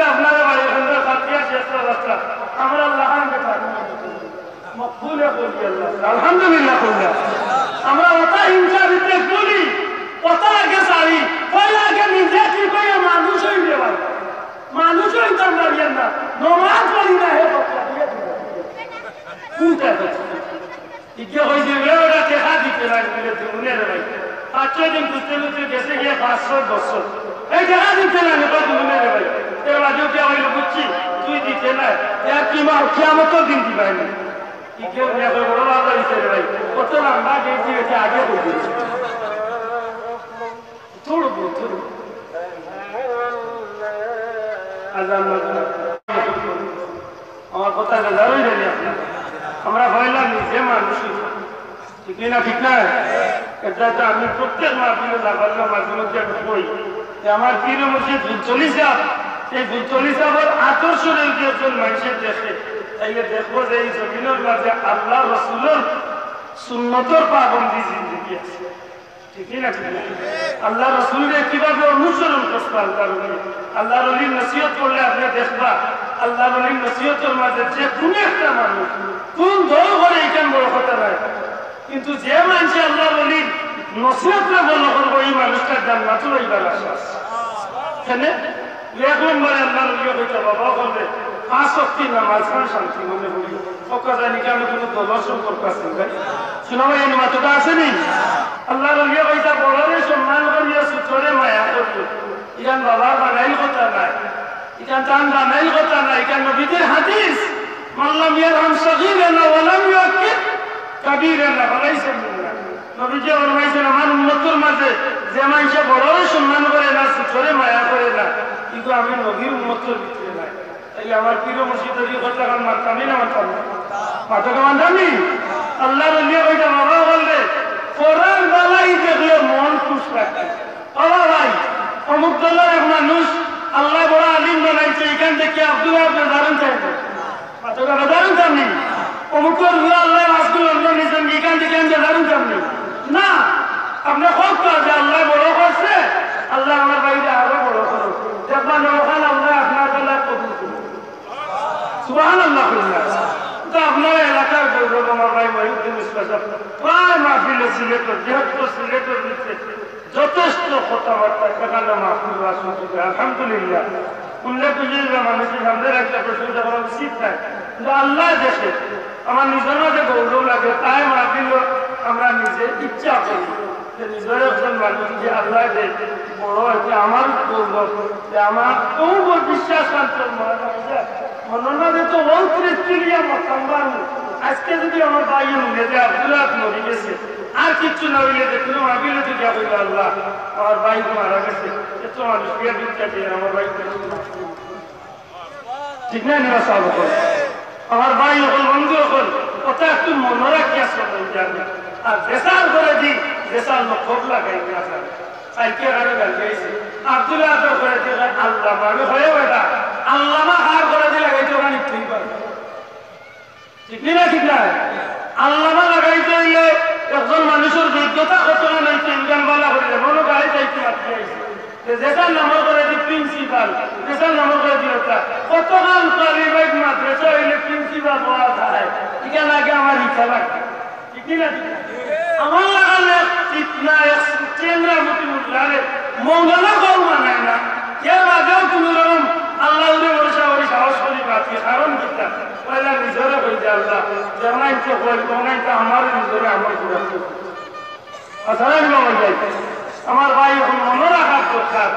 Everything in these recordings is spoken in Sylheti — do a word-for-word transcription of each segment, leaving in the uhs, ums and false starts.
আপনারা বাড়ি ঘন্টার খাতিয়া শেষ রাস্তা, আমরা লাহান বেটা মকবুলে করি আল্লাহ, আলহামদুলিল্লাহ করি। আমরা ওটা হিংসা বিদ্বেষ বলি, ওটা আগে সারি, পয়লা আগে নিজে ঠিক হইয়া মানুষ হইলে ভাই, মানুষ হইতাম পারিয়ার না, নমাজ পড়ি না, হে ফতোয়া দিয়ে দিল। কোনটা হচ্ছে? ইকে কইছে, "রে, ওরা টেকা দিতে না, বলে, দিমুনে রে ভাই।" পাঁচ ছয় দিন খুঁজতে খুঁজতে গেছে গিয়া পাঁচ ছয় বছর। "এই টেকা দিতে না, নি কই দিমুনে রে ভাই।" এর বাদে উঠে কইল, "বুঝছি, তুই দিতে না, এর কি মা, কিয়ামতর দিন দিবাই না।" ইকে উঠে কই, "বড় ভালো হইছে রে ভাই, কত লম্বা ডেট দিয়েছে, আগে কই দিয়েছে।" তোর বউ, তোর বউ। আজান মাত্র। আমার কথা বেজার হয়ে যাবে আপনার। আমরা হইলাম নিজে মানুষ, ঠিক না, ঠিক না? এটা তো আমি প্রত্যেক মাহফিলে লাগাইলাম, মাঝে মধ্যে আমি কই যে আমার পীর মুর্শিদ ফুলতলি সাহেব, এই ফুলতলি সাহেবের আদর্শ যদি একজন মানুষের দেখে, তাইলে দেখবো যে এই জমিনের মাঝে আল্লাহ রসুলের সুন্নতর পাবন্দি জিন্দেগি আছে। ঠিক না, ঠিক না? আল্লাহ রসুলরে কিভাবে অনুসরণ করছে আল্লাহর ওলি? আল্লাহর ওলির নসিহত করলে আপনি দেখবা, আল্লাহর ওলির নসিহতর মাঝে যে কোনো একটা মানুষ কোন দল করে, এখান বড় কথা নয়, কিন্তু যে মানুষে আল্লাহর ওলির নসিহতরে ফলো করবো, এই মানুষটার জান্নাতুল হইবার আশা আছে। কেনে? এক নম্বরে আল্লাহর ওলিয়ে কইতা, "বাবা, বলবে, পাঁচ ওয়াক্ত নামাজ খান শান্তি মনে করি।" ও কথা জানি কেন কোনো দলর সম্পর্ক আছে, ভাই? শোনা ভাই, এই মাতটা আছে নি? আল্লাহর ওলিয়ে কইতা, "বড়রে সম্মান করিও, ছোটরে মায়া করিও।" ইখান বাবার বানাইল কথা নাই, ইখান তান বানাইল কথা নাই, ইখান নবীজির হাদিস, "মান লাম ইয়ারহাম সগীরানা ওয়া লাম ইউয়াক্কির কাবীরানা ফালাইসা মিন্না।" নবীজি ফরমাইছেন, "আমার উম্মতর মাঝে যে মানষে বড়রে সম্মান করে না, ছোটরে মায়া করে না, কিন্তু আমি নবীর উম্মতর ভিতরে নাই।" তাইলে আমার পীর মুর্শিদর এই কথাখান মানতাম নি না মানতাম না? মাতকা মানতাম নি? আল্লাহর ওলিয়ে কইতা, "বাবা, বলবে, পরার বালাই দেখলে মন খুশ রাখে।" বাবা ভাই, অমুক দলর এক মানুষ আল্লাহ বড় আলিম বানাইছে, এখান থেকে আব্দুল আহাদ বেজারুন চাইবে। মাতকা বেজারুন চাননি? অমুকর রুয়া আল্লাহ রাসুল অন্য নিছেন, এখান থেকে আমি বেজারুন চাননি? না, আপনি খুব কাজে আল্লাহ বড় করছে, আল্লাহ আমার ভাইরে আরো বড় করো। দেখবেন ওখানে আল্লাহ আপনার বেলা কবুল করবে। সুবহানাল্লাহ কইলা। তো আপনার এলাকার গৌরব আমার ভাই মহিউদ্দিন ইসলাম সাহেব প্রায় মাহফিলে সিলেটর, বৃহত্তর সিলেটর ভিতরে যথেষ্ট কথাবার্তা এখানে মাহফিল ওয়াজ শুনতে হয়। আলহামদুলিল্লাহ। উল্লেখ বুঝে দিলাম, মানুষের সামনে একটা প্রশংসা করা উচিত নয়, কিন্তু আল্লাহ দেশে আমার নিজের মাঝে গৌরব লাগে, তাই মাহফিল আমরা নিজে ইচ্ছা করি যে নিজের একজন মানুষ যে আল্লাহ যে বড় হয়েছে আমার গৌরব, যে আমার কেউ বড় বিশ্বাস আনতে মনে হয় যে মনের মাঝে তো ও তৃপ্তি নিয়ে মতাম। আজকে যদি আমার ভাই মনে যে আব্দুল্লাহ মরে গেছে, আর কিচ্ছু না হইলে যে কোনো মাহফিলে যদি কইল, "আল্লাহ, আমার ভাই তো মারা গেছে, এত মানুষ বিয়া দিতে চাই, আমার ভাই তো।" ঠিক না, নিবা সাহেব? আমার ভাই অকল, বন্ধু অকল, কথা একটু মনে রাখিয়া চলবেন জানি। আর দেশাল করে দি, দেশাল লোক খুব লাগাই না জানি। কালকে আরো গাল গাইছে। আব্দুল্লাহ আদর করে দি, "আল্লাহ, আমি হয়ে বেটা, আল্লামা হার করে দি লাগাইতে ওখানে ঠিক পারবে।" ঠিক না, ঠিক না? আল্লামা লাগাইতে হইলে একজন মানুষের যোগ্যতা কত হইতে ইনকাম বালা হইলে, মনে গাড়ি চাইতে মাতি আইছে। যে যেটার নামর করে দি প্রিন্সিপাল, যেটার নামর করে দি ওটা। কতখান তালিবাইত মাদ্রাসা হইলে প্রিন্সিপাল হওয়া যায়? এখানে আগে আমার ইচ্ছা লাগে। ঠিক না, ঠিক না? আমার লাগালে ঠিক না, এক চেংরা মুটি মুল্লারে মৌলানা কেউ মানায় না। এর বাদেও কোনো রকম আল্লাহ উরে ভরসা করি সাহস করি বাঁচি। কারণ কিতা? পয়লা নিজরে কই যে আল্লাহ, যেমন আনতে কই, তখন আনতে আমার নিজরে আমার ঘুরাতে। আসসালাম বাবা যাই। আমার ভাই, এখন মনে রাখার দরকার,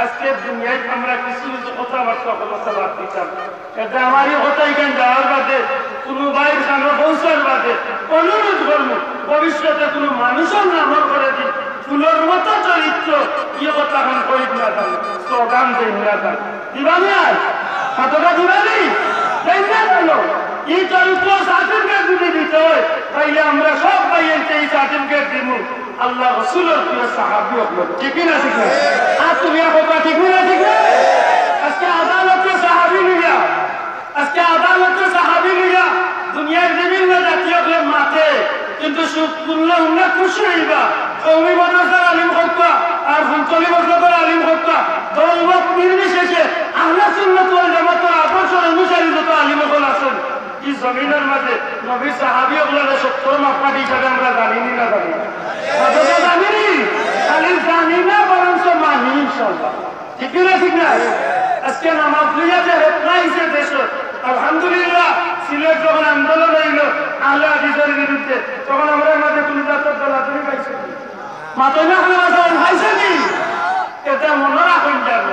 আজকের দুনিয়ায় আমরা কিছু কিছু কথাবার্তা বলতে বাদ দিতাম। এটা আমার এই কথা এখানে যাওয়ার বাদে, কোনো ভাইর সামনে পৌঁছার বাদে অনুরোধ করবো, ভবিষ্যতে কোনো মানুষের নামর করে দিন, ফুলের মতো চরিত্র, এই কথা এখন কই না যান, স্লোগান দেই না যান। দিবানি আর? কতটা দিবানি? দেই না কেন? এই চরিত্র সার্টিফিকেট যদি দিতে হয়, তাইলে আমরা সব ভাইয়েরকে এই সার্টিফিকেট দিব। আল্লাহ রসুলের প্রিয় সাহাবী অকল। ঠিক কি না, ঠিক না? আর তুমি আর কথা ঠিক না, ঠিক না? আজকে আদালতে সাহাবী লইয়া, আজকে আদালতে সাহাবী লইয়া দুনিয়ার বিভিন্ন জাতি অকলে মাতে, কিন্তু সুখ তুললে উন্নত খুশি হইবা। কওমি মাদ্রাসার আলিম হকবা, আর ফুলতলি মসজিদর আলিম হক্কল, দলমত নির্বিশেষে আহলে সুন্নাত ওয়াল জামাতর আদর্শর অনুসারী যত আলিম হক্কল আছইন, ই জমিনর মাঝে নবীর সাহাবী অকলরে সত্তর মাপকাঠি হিসাবে আমরা জানি নি না জানি না? মাঝে তো জানি নি, খালি জানি না, বরঞ্চ মানি ইনশাআল্লাহ। ঠিক কি না, ঠিক না? আজকে নামাজ লইয়া যে হেতনা আইছে দেশো, আলহামদুলিল্লাহ, সিলেট যখন আন্দোলন অইলো আহলে হাদিসর বিরুদ্ধে, তখন আমরার মাঝে কুনু জাতর দলাদলি পাইছো নি? মাতইন না কেনে? মাতইন, পাইছো নি? ইটা মনো রাখইন যেন,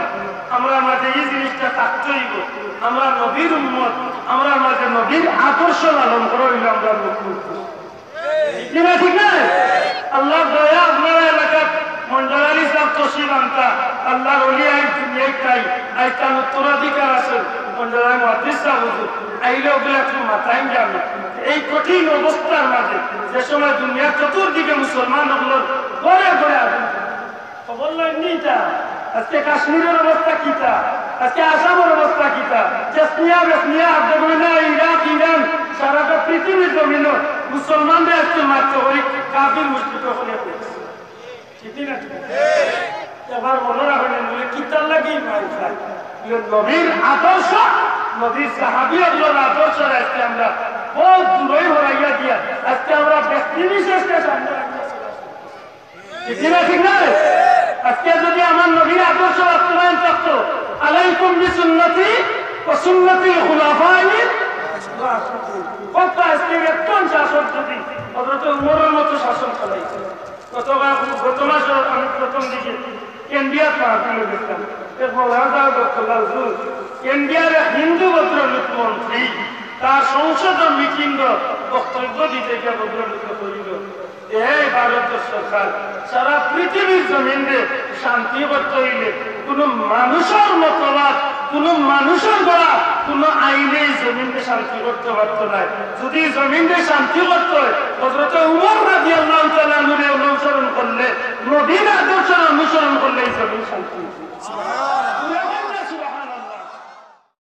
আমরার মাঝে ই জিনিসটা থাকতে অইবো। আমরা নবীর উম্মত, আমরার মাঝে নবীর আদর্শ লালন করা অইলো আমরার লক্ষ্য। ঠিক না, ঠিক না? আল্লাহর দয়া, আপনারার এলাকাত মন্ডল আলী সাব তশরিফ আনতা, আল্লাহর ওলি আইজ দুনিয়াত নাই, আইজ তান উত্তরাধিকার আছইন, মন্ডল আলী মুহাদ্দিস সাব হুজুর, আইলে অগুলা একটু মাতইন যেন। এই কঠিন অবস্থার মাঝে, যে সময় দুনিয়ার চতুর্দিকে মুসলমান অকলর ঘরে ঘরে আগুন, খবর লইন নি ইটা? আজকে কাশ্মীরর অবস্থা কিতা? আজকে আসামর অবস্থা কিতা? চেচনিয়া, বেচনিয়া, আফগানিস্তান, ইরাক, ইরান, সারাটা পৃথিবীর জমিনো মুসলমানরে আজকে মারতে করি কাফির মুশরিক অকলে। ঠিক না? এবার মনো রাখইন, বলে, কিতার লাগি মার খায়? বলে, নবীর আদর্শ, নবীর সাহাবী অকলর আদর্শ আজকে আমরা বউত দূরই হরাইয়া দিয়া, আজকে আমরা ব্যক্তি বিশেষকে সামনে রাখিয়া চলি। ঠিক না, ঠিক না? আজকে যদি আমার নবীর আদর্শ বাস্তবায়ন থাকতো, আলাইকুম বিসুন্নতি ওয়া সুন্নাতিল খুলাফাই রাশিদিন। কত আজকে একজন শাসক যদি হযরত উমরের মতো শাসন চালাইতো। গতবার, গত মাসে আমি প্রথম দিকে কেন্দ্রিয়া মাহফিলে গেছিলাম। এক মৌলানা সাহেব বক্তব্য, হুজুর, কেন্দ্রিয়ার এক হিন্দু ভদ্রলোক মন্ত্রী, তার সংসদর মিটিংর বক্তব্য দিতে গিয়া ভদ্রলোকে কইল, এই ভারতর সরকার সারা পৃথিবীর জমিনরে শান্তি করতে অইলে কুনু মানুষর মতবাদ, কুনু মানুষর দ্বারা কুনু আইনে ই জমিনরে শান্তি করতে পারতো নায়। যদি ই জমিনরে শান্তি করতে অয়, হযরত উমর রাদিয়াল্লাহু তাআলা আনহুরে অনুসরণ করলে, নবীর আদর্শর অনুসরণ করলে ই জমিন শান্তি অইবো।